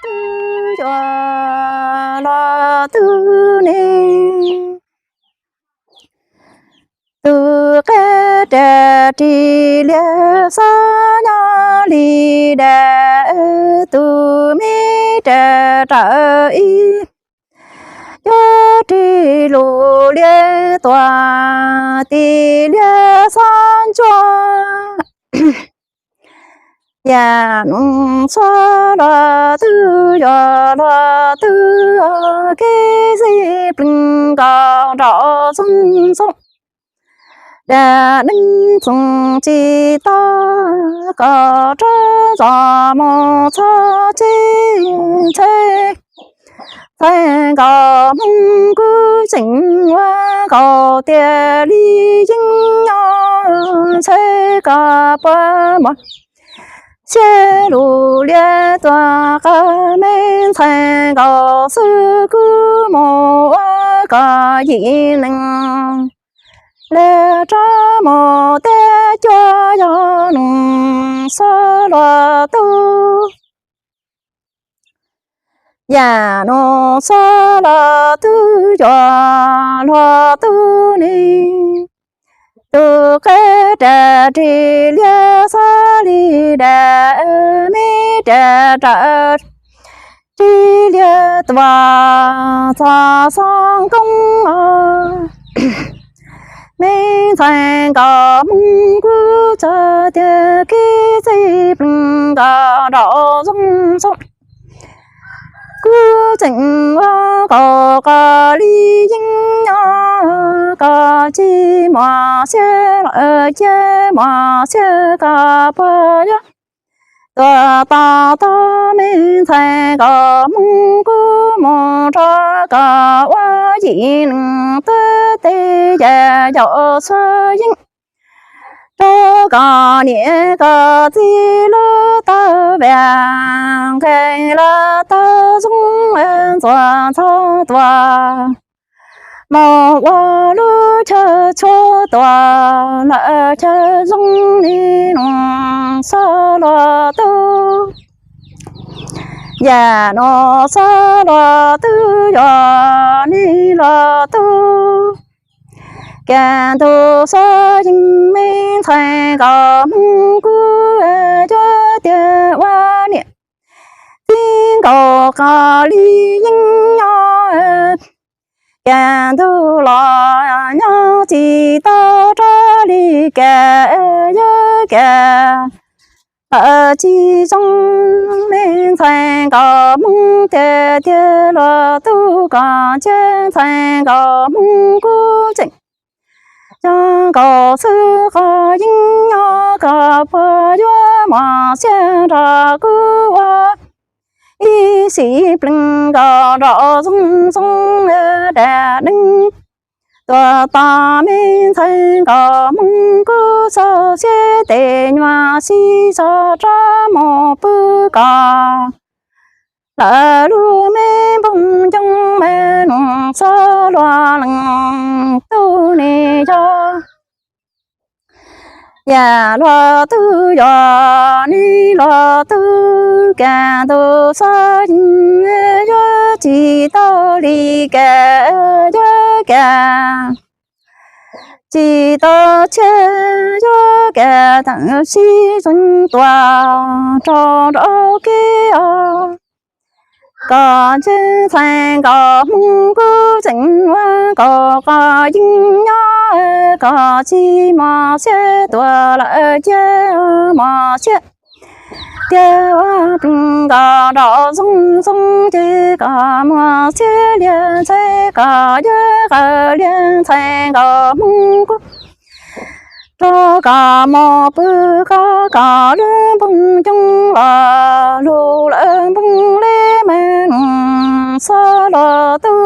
Twb yog los twb ne, tus qab ras ris liab xob nyob li dam, tus me ras rawv ib cuab ris lus liab tuam, tis liab xob ntsuab. Yam nus xob los twb yog los twb kev xij plees nkaus nraum zoov xoob. Dam neeg txoos tsis tau kom rov zos mus txhob txhawj, ntxhais nkaus Hmoob kuj tseem ua nkaus tiag li yeej nyob, ntxhais koj puas muaj siab lus liab tuam, qhov me ntxhais nkaus xwb kuj mus ua kom yim neeg lawv rov mus tiag, cuaj yog nus xob los twb, yam nus xob los twb yog los twb ne, tus qab ras ris liab xob li dam, me ras rawv ris liab tuam, txog xob koob os. Me ntxhais nkaus Hmoob kuj txog tiag, kev xij plees nkaus nraum zoov xoob. Kuj tseem ua nkaus kom li yeej nyob, koj tsis muaj siab lawm, cia muaj siab koj puas yuav tuaj tos tau me ntxhais nkaus Hmoob kuj mus rau koj ua yim neeg tuag, tej yam yaum xuab yeeb rau koj niam koj txiv lub tau vas, nqes los tau zoo ntxuav ntxhov tuaj, mus ua lub chaw tshuab tuaj, lawm chaw zoo li nus xob los twb, yam nus xob los twb yog li los twb. Kaj ntug xob yeej, me ntxhais nkaus Hmoob kuj yuav tiag ua niam txiv nkaus, koj li yeej nyob. Kaj ntug los nyob tsis tau rov li kaj, yuav kaj lawm tsis zoo. Me ntxhais nkaus Hmoob tiag tiag los twb, koj cia ntxhais nkaus Hmoob kuj tseem yog nkaus xwb, koj yeej nyob, koj puas yuav muaj siab nrog kuv ua ib sim plees nkaus nraum zoov xoob. Dam neeg tuaj tos me ntxhais nkaus Hmoob kuj txog siab, tes nyuaj sib tso rov mus pw koj lawm, lub me npoo ncoo me nus xob luag lees tub ne yog. Yam luag twb yog ne luag twb, kaj ntug xob yeej, yuav tsis tau li kaj, yuav kaj tsis tau tshiab, yuav kaj tawm sib zoo tuaj rau nraum kev os. Koj cia ntxhais nkaus Hmoob kuj tseem ua nkaus, koj yeej nyob, koj tsis muaj siab tuaj lawm, cia muaj siab tiag ua plees nkaus nraum zoov xoob, ces koj muaj siab liag ntxhais, koj yuav qawv liag ntxhais nkaus Hmoob kuj Koj mos pw koj kom lub npoo coob los lug lawm npoo li me noog txhob los tu